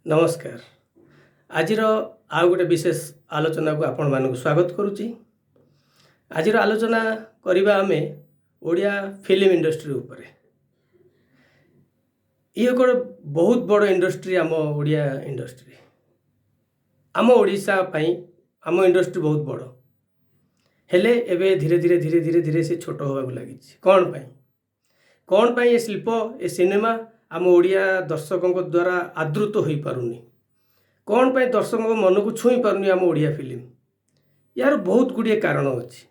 ନମସ୍କାର। ଆଜିର ଆଉ ଗୋଟେ ବିଶେଷ ଆଲୋଚନାକୁ ଆପଣମାନଙ୍କୁ ସ୍ୱାଗତ କରୁଛି। ଆଜିର ଆଲୋଚନା କରିବା ଆମେ ଓଡ଼ିଆ ଫିଲ୍ମ ଇଣ୍ଡଷ୍ଟ୍ରି ଉପରେ। ଇଏ ଗୋଟେ ବହୁତ ବଡ଼ ଇଣ୍ଡଷ୍ଟ୍ରି, ଆମ ଓଡ଼ିଆ ଇଣ୍ଡଷ୍ଟ୍ରି। ଆମ ଓଡ଼ିଶା ପାଇଁ ଆମ ଇଣ୍ଡଷ୍ଟ୍ରି ବହୁତ ବଡ଼। ହେଲେ ଏବେ ଧୀରେ ଧୀରେ ଧୀରେ ଧୀରେ ଧୀରେ ସେ ଛୋଟ ହେବାକୁ ଲାଗିଛି। କ'ଣ ପାଇଁ? କ'ଣ ପାଇଁ ଏ ଶିଳ୍ପ, ଏ ସିନେମା ଆମ ଓଡ଼ିଆ ଦର୍ଶକଙ୍କ ଦ୍ୱାରା ଆଦୃତ ହୋଇପାରୁନି? କ'ଣ ପାଇଁ ଦର୍ଶକଙ୍କ ମନକୁ ଛୁଇଁ ପାରୁନି ଆମ ଓଡ଼ିଆ ଫିଲ୍ମ? ଏହାର ବହୁତ ଗୁଡ଼ିଏ କାରଣ ଅଛି।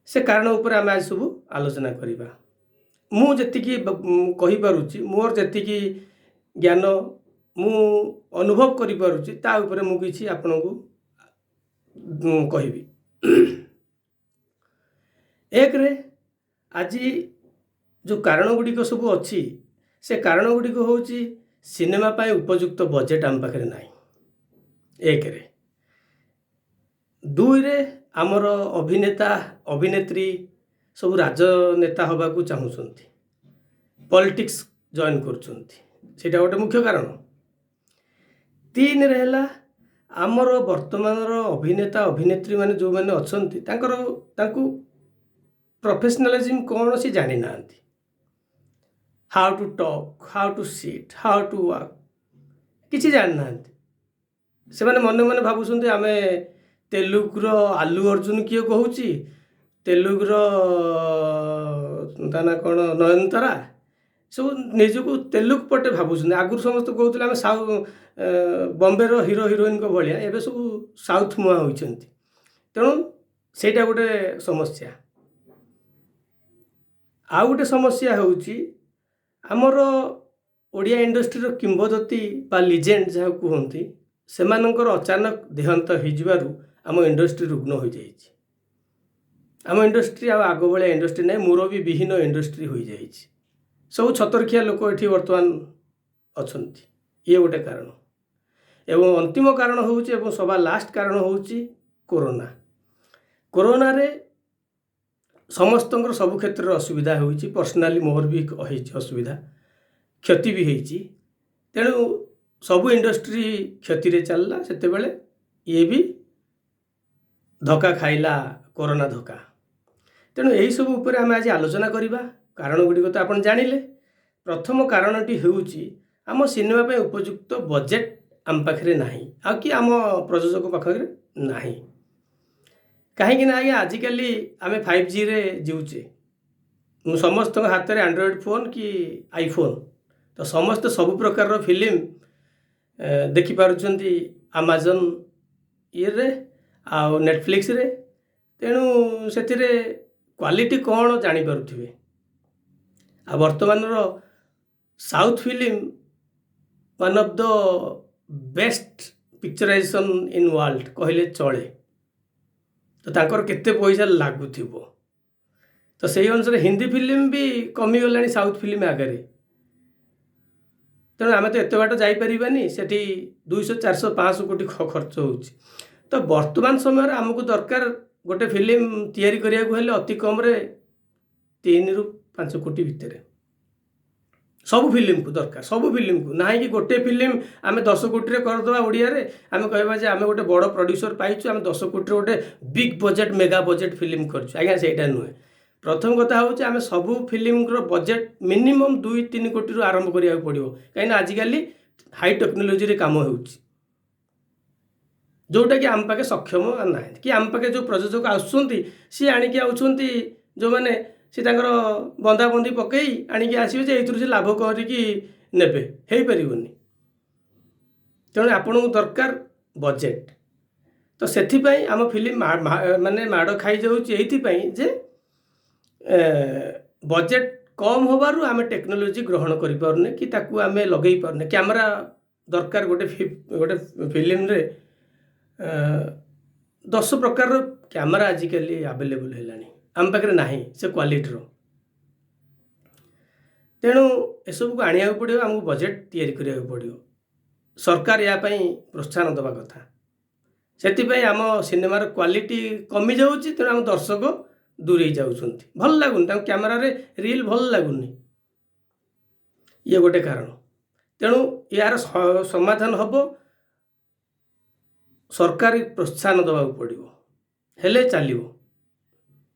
ସେ କାରଣ ଉପରେ ଆମେ ଆଜି ସବୁ ଆଲୋଚନା କରିବା। ମୁଁ ଯେତିକି କହିପାରୁଛି, ମୋର ଯେତିକି ଜ୍ଞାନ, ମୁଁ ଅନୁଭବ କରିପାରୁଛି, ତା ଉପରେ ମୁଁ କିଛି ଆପଣଙ୍କୁ କହିବି। ଏକରେ ଆଜି ଯେଉଁ କାରଣ ଗୁଡ଼ିକ ସବୁ ଅଛି, ସେ କାରଣ ଗୁଡ଼ିକ ହେଉଛି ସିନେମା ପାଇଁ ଉପଯୁକ୍ତ ବଜେଟ୍ ଆମ ପାଖରେ ନାହିଁ ଏକରେ। ଦୁଇରେ ଆମର ଅଭିନେତା ଅଭିନେତ୍ରୀ ସବୁ ରାଜନେତା ହେବାକୁ ଚାହୁଁଛନ୍ତି, ପଲିଟିକ୍ସ ଜଏନ୍ କରୁଛନ୍ତି। ସେଇଟା ଗୋଟେ ମୁଖ୍ୟ କାରଣ। ତିନିରେ ହେଲା ଆମର ବର୍ତ୍ତମାନର ଅଭିନେତା ଅଭିନେତ୍ରୀମାନେ ଯେଉଁମାନେ ଅଛନ୍ତି, ତାଙ୍କୁ ପ୍ରଫେସନାଲିଜିମ୍ କ'ଣ ସେ ଜାଣିନାହାନ୍ତି। How to talk, how to sit, how to walk, କିଛି ଜାଣିନାହାନ୍ତି। ସେମାନେ ମନେ ମନେ ଭାବୁଛନ୍ତି ଆମେ ତେଲୁଗୁର ଆଲୁ ଅର୍ଜୁନ, କିଏ କହୁଛି ତେଲୁଗୁର ତା ନାଁ କ'ଣ, ନୟନତାରା, ସବୁ ନିଜକୁ ତେଲୁଗୁ ପଟେ ଭାବୁଛନ୍ତି। ଆଗରୁ ସମସ୍ତେ କହୁଥିଲେ ଆମେ ବମ୍ବେର ହିରୋ ହିରୋଇନଙ୍କ ଭଳିଆ। ଏବେ ସବୁ ସାଉଥ୍ ମୁହାଁ ହୋଇଛନ୍ତି। ତେଣୁ ସେଇଟା ଗୋଟେ ସମସ୍ୟା। ଆଉ ଗୋଟେ ସମସ୍ୟା ହେଉଛି ଆମର ଓଡ଼ିଆ ଇଣ୍ଡଷ୍ଟ୍ରିର କିମ୍ବଦନ୍ତୀ ବା ଲିଜେଣ୍ଡ ଯାହାକୁ କୁହନ୍ତି, ସେମାନଙ୍କର ଅଚାନକ ଦେହାନ୍ତ ହୋଇଯିବାରୁ ଆମ ଇଣ୍ଡଷ୍ଟ୍ରି ରୁଗ୍ନ ହୋଇଯାଇଛି। ଆମ ଇଣ୍ଡଷ୍ଟ୍ରି ଆଉ ଆଗ ଭଳିଆ ଇଣ୍ଡଷ୍ଟ୍ରି ନାହିଁ। ମୁରବୀ ବିହୀନ ଇଣ୍ଡଷ୍ଟ୍ରି ହୋଇଯାଇଛି। ସବୁ ଛତରଖିଆ ଲୋକ ଏଠି ବର୍ତ୍ତମାନ ଅଛନ୍ତି। ଇଏ ଗୋଟେ କାରଣ। ଏବଂ ଅନ୍ତିମ କାରଣ ହେଉଛି ଏବଂ ସବା ଲାଷ୍ଟ କାରଣ ହେଉଛି କୋରୋନା। କୋରୋନାରେ ସମସ୍ତଙ୍କର ସବୁ କ୍ଷେତ୍ରରେ ଅସୁବିଧା ହେଉଛି। ପର୍ସନାଲି ମୋର ବି ହେଇଛି ଅସୁବିଧା, କ୍ଷତି ବି ହେଇଛି। ତେଣୁ ସବୁ ଇଣ୍ଡଷ୍ଟ୍ରି କ୍ଷତିରେ ଚାଲିଲା ସେତେବେଳେ। ଇଏ ବି ଧକ୍କା ଖାଇଲା, କୋରୋନା ଧକ୍କା। ତେଣୁ ଏହିସବୁ ଉପରେ ଆମେ ଆଜି ଆଲୋଚନା କରିବା। କାରଣ ଗୁଡ଼ିକ ତ ଆପଣ ଜାଣିଲେ। ପ୍ରଥମ କାରଣଟି ହେଉଛି ଆମ ସିନେମା ପାଇଁ ଉପଯୁକ୍ତ ବଜେଟ୍ ଆମ ପାଖରେ ନାହିଁ ଆଉ କି ଆମ ପ୍ରଯୋଜକ ପାଖରେ ନାହିଁ। କାହିଁକି ନା ଆଜ୍ଞା, ଆଜିକାଲି ଆମେ 5Gରେ ଜିଉଛେ। ମୁଁ ସମସ୍ତଙ୍କ ହାତରେ ଆଣ୍ଡ୍ରଏଡ଼୍ ଫୋନ୍ କି ଆଇଫୋନ୍। ତ ସମସ୍ତେ ସବୁ ପ୍ରକାରର ଫିଲ୍ମ ଦେଖିପାରୁଛନ୍ତି ଆମାଜନ୍ ଇଏରେ ଆଉ ନେଟଫ୍ଲିକ୍ସରେ। ତେଣୁ ସେଥିରେ କ୍ୱାଲିଟି କ'ଣ ଜାଣିପାରୁଥିବେ। ଆଉ ବର୍ତ୍ତମାନର south film one of the best picturization in world କହିଲେ ଚଳେ। ତ ତାଙ୍କର କେତେ ପଇସା ଲାଗୁଥିବ? ତ ସେଇ ଅନୁସାରେ ହିନ୍ଦୀ ଫିଲ୍ମ ବି କମିଗଲାଣି ସାଉଥ୍ ଫିଲ୍ମ ଆଗରେ। ତେଣୁ ଆମେ ତ ଏତେ ବାଟ ଯାଇପାରିବାନି। ସେଠି 200, 400, 500 କୋଟି ଖର୍ଚ୍ଚ ହେଉଛି। ତ ବର୍ତ୍ତମାନ ସମୟରେ ଆମକୁ ଦରକାର ଗୋଟେ ଫିଲ୍ମ ତିଆରି କରିବାକୁ ହେଲେ ଅତି କମ୍ରେ 3ରୁ 5 କୋଟି ଭିତରେ ସବୁ ଫିଲ୍ମକୁ ଦରକାର। ସବୁ ଫିଲ୍ମକୁ ନାହିଁ କି ଗୋଟେ ଫିଲ୍ମ ଆମେ 10 କୋଟିରେ କରିଦେବା ଓଡ଼ିଆରେ, ଆମେ କହିବା ଯେ ଆମେ ଗୋଟେ ବଡ଼ ପ୍ରଡ୍ୟୁସର ପାଇଛୁ, ଆମେ 10 କୋଟିରେ ଗୋଟେ big budget, mega budget film କରିଛୁ। ଆଜ୍ଞା, ସେଇଟା ନୁହେଁ। ପ୍ରଥମ କଥା ହେଉଛି ଆମେ ସବୁ ଫିଲ୍ମର ବଜେଟ୍ ମିନିମମ୍ 2-3 କୋଟିରୁ ଆରମ୍ଭ କରିବାକୁ ପଡ଼ିବ। କାହିଁକିନା ଆଜିକାଲି ହାଇ ଟେକ୍ନୋଲୋଜିରେ କାମ ହେଉଛି, ଯେଉଁଟାକି ଆମ ପାଖେ ସକ୍ଷମ ନାହିଁ କି ଆମ ପାଖେ ଯେଉଁ ପ୍ରଯୋଜକ ଆସୁଛନ୍ତି, ସିଏ ଆଣିକି ଆଉଛନ୍ତି ଯେଉଁମାନେ, ସେ ତାଙ୍କର ବନ୍ଧାବନ୍ଧି ପକେଇ ଆଣିକି ଆସିବେ ଯେ ଏଇଥିରୁ ସେ ଲାଭ କରିକି ନେବେ। ହେଇପାରିବନି। ତେଣୁ ଆପଣଙ୍କୁ ଦରକାର ବଜେଟ୍। ତ ସେଥିପାଇଁ ଆମ ଫିଲ୍ମ ମାନେ ମାଡ଼ ଖାଇଯାଉଛି ଏଇଥିପାଇଁ ଯେ ବଜେଟ୍ କମ୍ ହେବାରୁ ଆମେ ଟେକ୍ନୋଲୋଜି ଗ୍ରହଣ କରିପାରୁନେ କି ତାକୁ ଆମେ ଲଗେଇ ପାରୁନେ। କ୍ୟାମେରା ଦରକାର ଗୋଟେ ଫିଲ୍ମରେ। 10 ପ୍ରକାରର କ୍ୟାମେରା ଆଜିକାଲି ଆଭେଲେବୁଲ୍ ହେଲାଣି, ଆମ ପାଖରେ ନାହିଁ ସେ କ୍ୱାଲିଟିର। ତେଣୁ ଏସବୁକୁ ଆଣିବାକୁ ପଡ଼ିବ, ଆମକୁ ବଜେଟ୍ ତିଆରି କରିବାକୁ ପଡ଼ିବ। ସରକାର ୟା ପାଇଁ ପ୍ରୋତ୍ସାହନ ଦେବା କଥା। ସେଥିପାଇଁ ଆମ ସିନେମାର କ୍ୱାଲିଟି କମିଯାଉଛି। ତେଣୁ ଆମ ଦର୍ଶକ ଦୂରେଇ ଯାଉଛନ୍ତି। ଭଲ ଲାଗୁନି ତାଙ୍କ କ୍ୟାମେରାରେ ରିଲ୍ ଭଲ ଲାଗୁନି। ଇଏ ଗୋଟେ କାରଣ। ତେଣୁ ଏହାର ସମାଧାନ ହେବ, ସରକାରୀ ପ୍ରୋତ୍ସାହନ ଦେବାକୁ ପଡ଼ିବ, ହେଲେ ଚାଲିବ,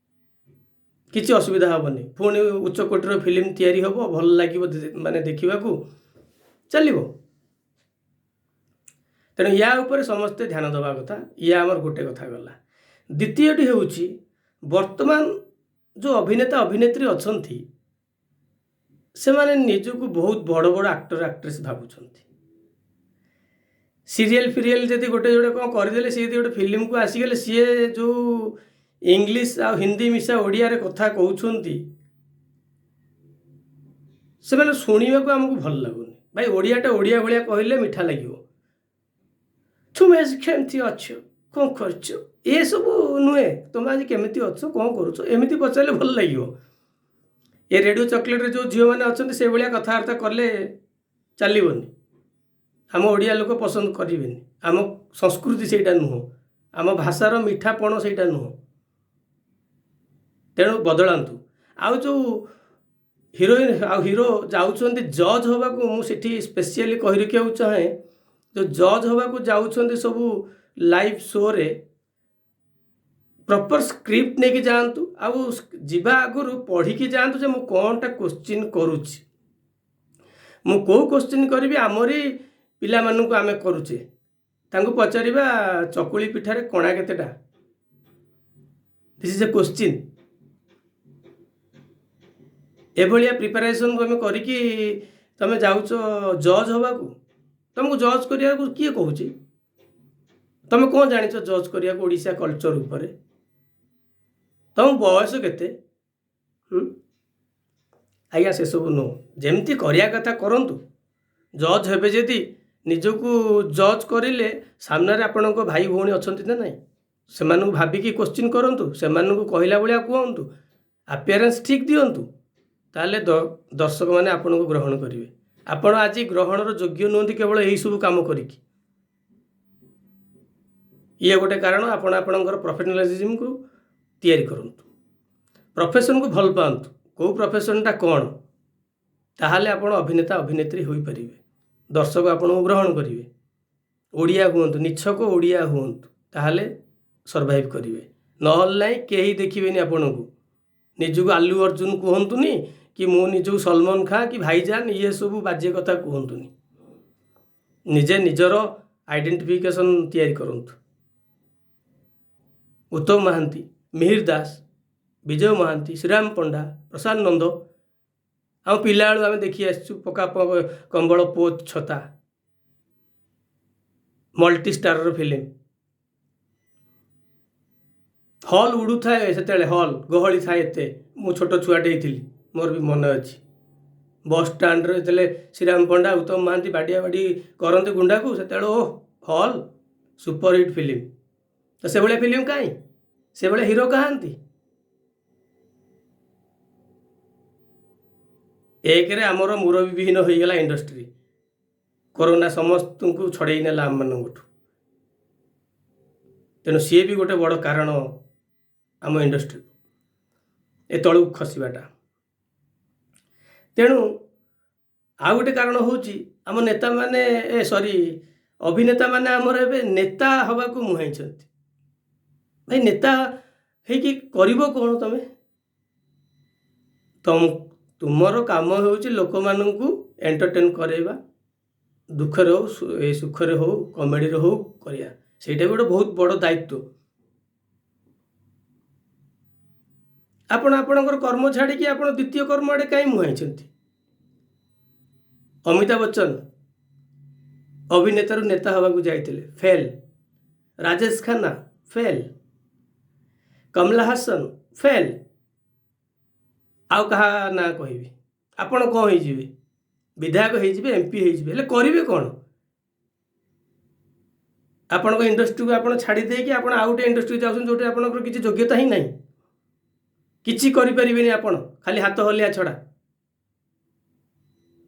କିଛି ଅସୁବିଧା ହେବନି। ପୁଣି ଉଚ୍ଚକୋଟୀର ଫିଲ୍ମ ତିଆରି ହେବ, ଭଲ ଲାଗିବ ମାନେ ଦେଖିବାକୁ, ଚାଲିବ। ତେଣୁ ୟା ଉପରେ ସମସ୍ତେ ଧ୍ୟାନ ଦେବା କଥା। ଇଏ ଆମର ଗୋଟେ କଥା ଗଲା। ଦ୍ୱିତୀୟଟି ହେଉଛି ବର୍ତ୍ତମାନ ଯେଉଁ ଅଭିନେତା ଅଭିନେତ୍ରୀ ଅଛନ୍ତି ସେମାନେ ନିଜକୁ ବହୁତ ବଡ଼ ବଡ଼ ଆକ୍ଟର ଆକ୍ଟ୍ରେସ୍ ଭାବୁଛନ୍ତି। ସିରିଏଲ ଫିରିଏଲ ଯଦି ଗୋଟେ ଯୋଡ଼େ କ'ଣ କରିଦେଲେ, ସିଏ ଯଦି ଗୋଟେ ଫିଲ୍ମକୁ ଆସିଗଲେ, ସିଏ ଯେଉଁ ଇଂଲିଶ ଆଉ ହିନ୍ଦୀ ମିଶା ଓଡ଼ିଆରେ କଥା କହୁଛନ୍ତି, ସେମାନେ ଶୁଣିବାକୁ ଆମକୁ ଭଲ ଲାଗୁନି। ଭାଇ ଓଡ଼ିଆଟା ଓଡ଼ିଆ ଭଳିଆ କହିଲେ ମିଠା ଲାଗିବ। ତୁମେ ଆଜି କେମିତି ଅଛ, କ'ଣ କରୁଛ, ଏସବୁ ନୁହେଁ। ତୁମେ ଆଜି କେମିତି ଅଛ, କ'ଣ କରୁଛ, ଏମିତି ପଚାରିଲେ ଭଲ ଲାଗିବ। ଏ ରେଡ଼ିଓ ଚକୋଲେଟ୍ରେ ଯେଉଁ ଝିଅମାନେ ଅଛନ୍ତି ସେଇଭଳିଆ କଥାବାର୍ତ୍ତା କଲେ ଚାଲିବନି। ଆମ ଓଡ଼ିଆ ଲୋକ ପସନ୍ଦ କରିବେନି। ଆମ ସଂସ୍କୃତି ସେଇଟା ନୁହଁ, ଆମ ଭାଷାର ମିଠାପଣ ସେଇଟା ନୁହଁ। ତେଣୁ ବଦଳାନ୍ତୁ। ଆଉ ଯେଉଁ ହିରୋଇନ୍ ଆଉ ହିରୋ ଯାଉଛନ୍ତି ଜଜ୍ ହେବାକୁ, ମୁଁ ସେଠି ସ୍ପେସିଆଲି କହି ରଖିବାକୁ ଚାହେଁ, ଯେଉଁ ଜଜ୍ ହେବାକୁ ଯାଉଛନ୍ତି ସବୁ ଲାଇଭ୍ ଶୋରେ ପ୍ରପର୍ ସ୍କ୍ରିପ୍ଟ ନେଇକି ଯାଆନ୍ତୁ। ଆଉ ଯିବା ଆଗରୁ ପଢ଼ିକି ଯାଆନ୍ତୁ ଯେ ମୁଁ କ'ଣଟା କୋଶ୍ଚିନ୍ କରୁଛି, ମୁଁ କେଉଁ କୋଶ୍ଚିନ୍ କରିବି। ଆମରି ପିଲାମାନଙ୍କୁ ଆମେ କରୁଛେ, ତାଙ୍କୁ ପଚାରିବା ଚକୁଳି ପିଠାରେ କଣା କେତେଟା, this is a question. ଏଭଳିଆ ପ୍ରିପାରେସନ୍ ତୁମେ କରିକି ତୁମେ ଯାଉଛ ଜଜ୍ ହେବାକୁ, ତୁମକୁ ଜଜ୍ କରିବାକୁ କିଏ କହୁଛି? ତୁମେ କ'ଣ ଜାଣିଛ ଜଜ୍ କରିବାକୁ ଓଡ଼ିଶା କଲଚର୍ ଉପରେ? ତୁମ ବୟସ କେତେ? ଆଜ୍ଞା ସେସବୁ ନୁହଁ, ଯେମିତି କରିବା କଥା କରନ୍ତୁ। ଜଜ୍ ହେବେ ଯଦି ନିଜକୁ ଜଜ୍ କରିଲେ ସାମ୍ନାରେ ଆପଣଙ୍କ ଭାଇ ଭଉଣୀ ଅଛନ୍ତି ନା ନାହିଁ, ସେମାନଙ୍କୁ ଭାବିକି କୋଶ୍ଚିନ୍ କରନ୍ତୁ, ସେମାନଙ୍କୁ କହିଲା ଭଳିଆ କୁହନ୍ତୁ, ଆପିଆରାନ୍ସ ଠିକ୍ ଦିଅନ୍ତୁ, ତାହେଲେ ଦର୍ଶକମାନେ ଆପଣଙ୍କୁ ଗ୍ରହଣ କରିବେ। ଆପଣ ଆଜି ଗ୍ରହଣର ଯୋଗ୍ୟ ନୁହନ୍ତି କେବଳ ଏଇସବୁ କାମ କରିକି। ଇଏ ଗୋଟେ କାରଣ। ଆପଣ ଆପଣଙ୍କର ପ୍ରଫେସନାଲିଜିମ୍କୁ ତିଆରି କରନ୍ତୁ, ପ୍ରଫେସନକୁ ଭଲ ପାଆନ୍ତୁ, କେଉଁ ପ୍ରଫେସନଟା କ'ଣ, ତାହେଲେ ଆପଣ ଅଭିନେତା ଅଭିନେତ୍ରୀ ହୋଇପାରିବେ, ଦର୍ଶକ ଆପଣଙ୍କୁ ଗ୍ରହଣ କରିବେ। ଓଡ଼ିଆ ହୁଅନ୍ତୁ, ନିଛକ ଓଡ଼ିଆ ହୁଅନ୍ତୁ, ତାହେଲେ ସର୍ଭାଇଭ୍ କରିବେ, ନହେଲେ ନାହିଁ କେହି ଦେଖିବେନି ଆପଣଙ୍କୁ। ନିଜକୁ ଆଲ୍ଲୁ ଅର୍ଜୁନ କୁହନ୍ତୁନି କି ମୁଁ ନିଜକୁ ସଲମାନ ଖାଁ କି ଭାଇଜାନ, ଇଏ ସବୁ ବାଜେ କଥା କୁହନ୍ତୁନି। ନିଜେ ନିଜର ଆଇଡେଣ୍ଟିଫିକେସନ୍ ତିଆରି କରନ୍ତୁ। ଉତ୍ତମ ମହାନ୍ତି, ମିହିର ଦାସ, ବିଜୟ ମହାନ୍ତି, ଶ୍ରୀରାମ ପଣ୍ଡା, ପ୍ରଶାନ୍ତ ନନ୍ଦ, ଆମ ପିଲାବେଳୁ ଆମେ ଦେଖି ଆସିଛୁ ପକା କମ୍ବଳ ପୋତ ଛତା, ମଲ୍ଟି ଷ୍ଟାରର ଫିଲ୍ମ। ହଲ୍ ଉଡ଼ୁଥାଏ ସେତେବେଳେ, ହଲ୍ ଗହଳି ଥାଏ ଏତେ। ମୁଁ ଛୋଟ ଛୁଆଟେ ହେଇଥିଲି, ମୋର ବି ମନେ ଅଛି। ବସ୍ ଷ୍ଟାଣ୍ଡରେ ଯେତେବେଳେ ଶ୍ରୀରାମ ପଣ୍ଡା, ଉତ୍ତମ ମହାନ୍ତି ବାଡ଼ିଆ ବାଡ଼ି କରନ୍ତି ଗୁଣ୍ଡାକୁ, ସେତେବେଳେ ଓ ହଲ୍ ସୁପରହିଟ୍ ଫିଲ୍ମ। ତ ସେଭଳିଆ ଫିଲ୍ମ କାହିଁ, ସେଭଳିଆ ହିରୋ କାହାନ୍ତି? ଏକରେ ଆମର ମୁରବୀ ବିହୀନ ହୋଇଗଲା ଇଣ୍ଡଷ୍ଟ୍ରି, କରୋନା ସମସ୍ତଙ୍କୁ ଛଡ଼େଇ ନେଲା ଆମମାନଙ୍କଠୁ। ତେଣୁ ସିଏ ବି ଗୋଟେ ବଡ଼ କାରଣ ଆମ ଇଣ୍ଡଷ୍ଟ୍ରି ଏ ତଳକୁ ଖସିବାଟା। ତେଣୁ ଆଉ ଗୋଟେ କାରଣ ହେଉଛି ଆମ ନେତାମାନେ, ଅଭିନେତାମାନେ ଆମର ଏବେ ନେତା ହେବାକୁ ମୁହାଁଇଛନ୍ତି। ଭାଇ ନେତା ହେଇକି କରିବ କ'ଣ ତମେ? ତୁମର କାମ ହେଉଛି ଲୋକମାନଙ୍କୁ ଏଣ୍ଟରଟେନ୍ କରାଇବା, ଦୁଃଖରେ ହଉ ଏ ସୁଖରେ ହଉ, କମେଡ଼ିରେ ହଉ କରିବା, ସେଇଟା ବି ଗୋଟେ ବହୁତ ବଡ଼ ଦାୟିତ୍ୱ। ଆପଣ ଆପଣଙ୍କର କର୍ମ ଛାଡ଼ିକି ଆପଣ ଦ୍ୱିତୀୟ କର୍ମ ଆଡ଼େ କାହିଁ ମୁହାଁଇଛନ୍ତି? ଅମିତାଭ ବଚ୍ଚନ ଅଭିନେତାରୁ ନେତା ହେବାକୁ ଯାଇଥିଲେ, ଫେଲ୍। ରାଜେଶ ଖାନ୍ନା ଫେଲ୍, କମଲା ହାସନ ଫେଲ୍। ଆଉ କାହା ନାଁ କହିବି? ଆପଣ କ'ଣ ହେଇଯିବେ? ବିଧାୟକ ହେଇଯିବେ, ଏମ୍ପି ହେଇଯିବେ, ହେଲେ କରିବେ କ'ଣ? ଆପଣଙ୍କ ଇଣ୍ଡଷ୍ଟ୍ରିକୁ ଆପଣ ଛାଡ଼ି ଦେଇକି ଆପଣ ଆଉ ଗୋଟେ ଇଣ୍ଡଷ୍ଟ୍ରିକୁ ଯାଉଛନ୍ତି ଯେଉଁଠି ଆପଣଙ୍କର କିଛି ଯୋଗ୍ୟତା ହିଁ ନାହିଁ, କିଛି କରିପାରିବେନି ଆପଣ, ଖାଲି ହାତ ହଲିଆ ଛଡ଼ା।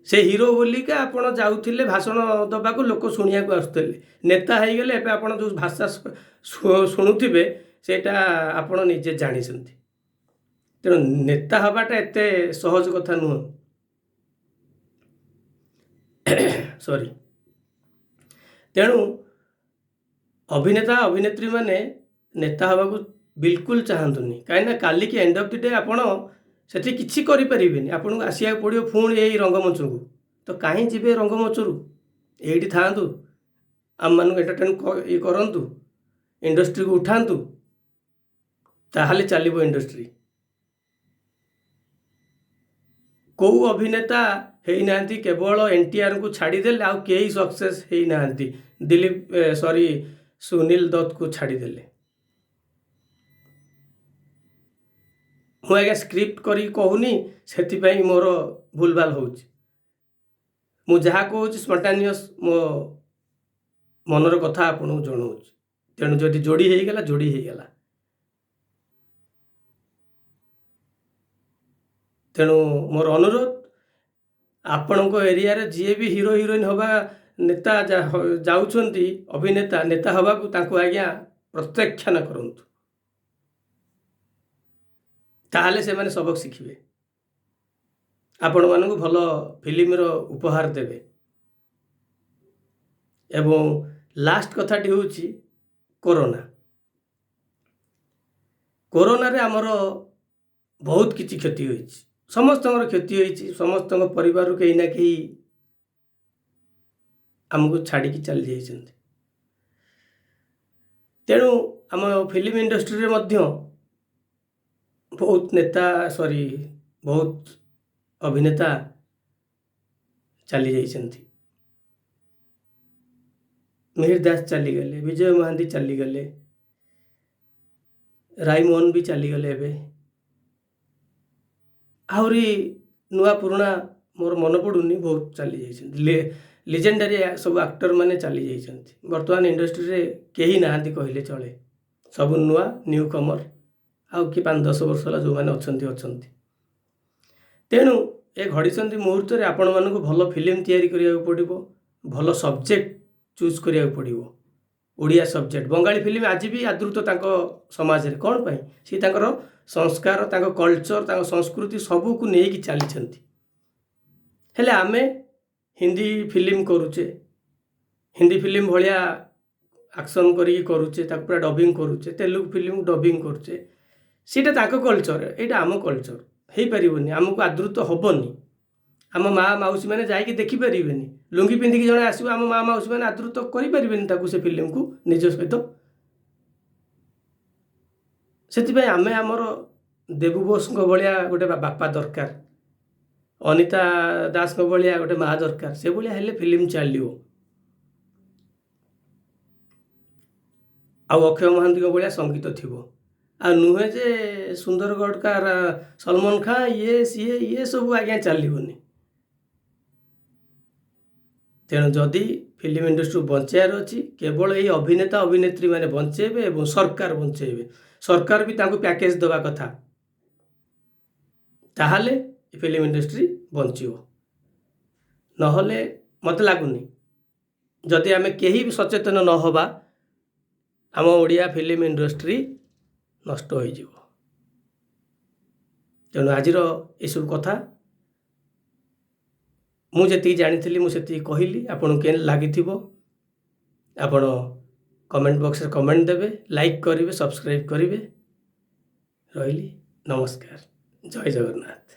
ସେ ହିରୋ ବୋଲିକା ଆପଣ ଯାଉଥିଲେ ଭାଷଣ ଦେବାକୁ, ଲୋକ ଶୁଣିବାକୁ ଆସୁଥିଲେ। ନେତା ହେଇଗଲେ ଏବେ ଆପଣ ଯେଉଁ ଭାଷା ଶୁଣୁଥିବେ ସେଇଟା ଆପଣ ନିଜେ ଜାଣିଛନ୍ତି। ତେଣୁ ନେତା ହେବାଟା ଏତେ ସହଜ କଥା ନୁହଁ। ସରି। ତେଣୁ ଅଭିନେତା ଅଭିନେତ୍ରୀମାନେ ନେତା ହେବାକୁ ବିଲକୁଲ ଚାହାନ୍ତୁନି, କାହିଁକିନା କାଲିକି ଏଣ୍ଡ ଅଫ୍ the day ଆପଣ ସେଠି କିଛି କରିପାରିବେନି, ଆପଣଙ୍କୁ ଆସିବାକୁ ପଡ଼ିବ ପୁଣି ଏଇ ରଙ୍ଗମଞ୍ଚକୁ। ତ କାହିଁ ଯିବେ ରଙ୍ଗମଞ୍ଚରୁ, ଏଇଠି ଥାଆନ୍ତୁ, ଆମମାନଙ୍କୁ ଏଣ୍ଟରଟେନ୍ ଇଏ କରନ୍ତୁ, ଇଣ୍ଡଷ୍ଟ୍ରିକୁ ଉଠାନ୍ତୁ, ତାହେଲେ ଚାଲିବ ଇଣ୍ଡଷ୍ଟ୍ରି। କେଉଁ ଅଭିନେତା ହେଇନାହାନ୍ତି, କେବଳ ଏନ୍ଟିଆର୍ଙ୍କୁ ଛାଡ଼ିଦେଲେ ଆଉ କେହି ସକ୍ସେସ୍ ହେଇନାହାନ୍ତି। ଦିଲୀପ ସରି ସୁନୀଲ ଦତ୍ତକୁ ଛାଡ଼ିଦେଲେ। ମୁଁ ଆଜ୍ଞା ସ୍କ୍ରିପ୍ଟ କରିକି କହୁନି, ସେଥିପାଇଁ ମୋର ଭୁଲଭାଲ ହେଉଛି। ମୁଁ ଯାହା କହୁଛି ସ୍ପଣ୍ଟାନିୟସ୍ ମୋ ମନର କଥା ଆପଣଙ୍କୁ ଜଣାଉଛି। ତେଣୁ ଯଦି ଯୋଡ଼ି ହେଇଗଲା ଯୋଡ଼ି ହେଇଗଲା। ତେଣୁ ମୋର ଅନୁରୋଧ, ଆପଣଙ୍କ ଏରିଆରେ ଯିଏ ବି ହିରୋ ହିରୋଇନ୍ ହେବା ନେତା ଯାଉଛନ୍ତି, ଅଭିନେତା ନେତା ହେବାକୁ, ତାଙ୍କୁ ଆଜ୍ଞା ପ୍ରତ୍ୟାଖ୍ୟାନ କରନ୍ତୁ, ତାହେଲେ ସେମାନେ ସବକ ଶିଖିବେ, ଆପଣମାନଙ୍କୁ ଭଲ ଫିଲ୍ମର ଉପହାର ଦେବେ। ଏବଂ ଲାଷ୍ଟ କଥାଟି ହେଉଛି କରୋନା। କରୋନାରେ ଆମର ବହୁତ କିଛି କ୍ଷତି ହୋଇଛି, ସମସ୍ତଙ୍କର କ୍ଷତି ହୋଇଛି, ସମସ୍ତଙ୍କ ପରିବାରରୁ କେହି ନା କେହି ଆମକୁ ଛାଡ଼ିକି ଚାଲି ଯାଇଛନ୍ତି। ତେଣୁ ଆମ ଫିଲ୍ମ ଇଣ୍ଡଷ୍ଟ୍ରିରେ ମଧ୍ୟ ବହୁତ ନେତା ସରି ବହୁତ ଅଭିନେତା ଚାଲି ଯାଇଛନ୍ତି। ମିହିର ଦାସ ଚାଲିଗଲେ, ବିଜୟ ମହାନ୍ତି ଚାଲିଗଲେ, ରାଇମୋହନ ବି ଚାଲିଗଲେ, ଏବେ ଆହୁରି ନୂଆ ପୁରୁଣା ମୋର ମନେ ପଡ଼ୁନି, ବହୁତ ଚାଲି ଯାଇଛନ୍ତି। ଲିଜେଣ୍ଡାରୀ ସବୁ ଆକ୍ଟର ମାନେ ଚାଲି ଯାଇଛନ୍ତି। ବର୍ତ୍ତମାନ ଇଣ୍ଡଷ୍ଟ୍ରିରେ କେହି ନାହାନ୍ତି କହିଲେ ଚଳେ, ସବୁ ନୂଆ ନ୍ୟୁ କମର, ଆଉ କି 5-10 ବର୍ଷ ହେଲା ଯେଉଁମାନେ ଅଛନ୍ତି ଅଛନ୍ତି। ତେଣୁ ଏ ଘଡ଼ିସନ୍ଧି ମୁହୂର୍ତ୍ତରେ ଆପଣମାନଙ୍କୁ ଭଲ ଫିଲ୍ମ ତିଆରି କରିବାକୁ ପଡ଼ିବ, ଭଲ ସବଜେକ୍ଟ ଚୁଜ୍ କରିବାକୁ ପଡ଼ିବ, ଓଡ଼ିଆ ସବଜେକ୍ଟ। ବଙ୍ଗାଳୀ ଫିଲ୍ମ ଆଜି ବି ଆଦୃତ ତାଙ୍କ ସମାଜରେ, କ'ଣ ପାଇଁ? ସିଏ ତାଙ୍କର ସଂସ୍କାର, ତାଙ୍କ କଲଚର, ତାଙ୍କ ସଂସ୍କୃତି ସବୁକୁ ନେଇକି ଚାଲିଛନ୍ତି। ହେଲେ ଆମେ ହିନ୍ଦୀ ଫିଲ୍ମ କରୁଛେ, ହିନ୍ଦୀ ଫିଲ୍ମ ଭଳିଆ ଆକ୍ସନ୍ କରିକି କରୁଛେ, ତାକୁ ପୁରା ଡବିଂ କରୁଛେ, ତେଲୁଗୁ ଫିଲ୍ମ ଡବିଂ କରୁଛେ। ସେଇଟା ତାଙ୍କ କଲଚର, ଏଇଟା ଆମ କଲଚର ହେଇପାରିବନି, ଆମକୁ ଆଦୃତ ହେବନି। ଆମ ମା ମାଉସୀମାନେ ଯାଇକି ଦେଖିପାରିବେନି, ଲୁଙ୍ଗି ପିନ୍ଧିକି ଜଣେ ଆସିବ, ଆମ ମା ମାଉସୀମାନେ ଆଦୃତ କରିପାରିବେନି ତାକୁ, ସେ ଫିଲ୍ମକୁ ନିଜ ସହିତ। ସେଥିପାଇଁ ଆମେ ଆମର ଦେବୁ ବୋଷଙ୍କ ଭଳିଆ ଗୋଟେ ବାପା ଦରକାର, ଅନିତା ଦାସଙ୍କ ଭଳିଆ ଗୋଟେ ମା ଦରକାର, ସେଭଳିଆ ହେଲେ ଫିଲ୍ମ ଚାଲିବ। ଆଉ ଅକ୍ଷୟ ମହାନ୍ତିଙ୍କ ଭଳିଆ ସଙ୍ଗୀତ ଥିବ, ଆଉ ନୁହେଁ ଯେ ସୁନ୍ଦରଗଡ଼ କା ସଲମାନ ଖାଁ ଇଏ ସିଏ ଇଏ ସବୁ ଆଜ୍ଞା ଚାଲିବନି। ତେଣୁ ଯଦି ଫିଲ୍ମ ଇଣ୍ଡଷ୍ଟ୍ରିକୁ ବଞ୍ଚାଇବାର ଅଛି, କେବଳ ଏଇ ଅଭିନେତା ଅଭିନେତ୍ରୀମାନେ ବଞ୍ଚେଇବେ ଏବଂ ସରକାର ବଞ୍ଚେଇବେ। ସରକାର ବି ତାଙ୍କୁ ପ୍ୟାକେଜ୍ ଦେବା କଥା, ତାହେଲେ ଫିଲ୍ମ ଇଣ୍ଡଷ୍ଟ୍ରି ବଞ୍ଚିବ, ନହେଲେ ମୋତେ ଲାଗୁନି। ଯଦି ଆମେ କେହି ବି ସଚେତନ ନ ହେବା, ଆମ ଓଡ଼ିଆ ଫିଲ୍ମ ଇଣ୍ଡଷ୍ଟ୍ରି ନଷ୍ଟ ହୋଇଯିବ। ତେଣୁ ଆଜିର ଏସବୁ କଥା ମୁଁ ଯେତିକି ଜାଣିଥିଲି ମୁଁ ସେତିକି କହିଲି। ଆପଣଙ୍କୁ କେମିତି ଲାଗିଥିବ ଆପଣ କମେଣ୍ଟ ବକ୍ସରେ କମେଣ୍ଟ ଦେବେ, ଲାଇକ୍ କରିବେ, ସବସ୍କ୍ରାଇବ୍ କରିବେ। ରହିଲି, ନମସ୍କାର, ଜୟ ଜଗନ୍ନାଥ।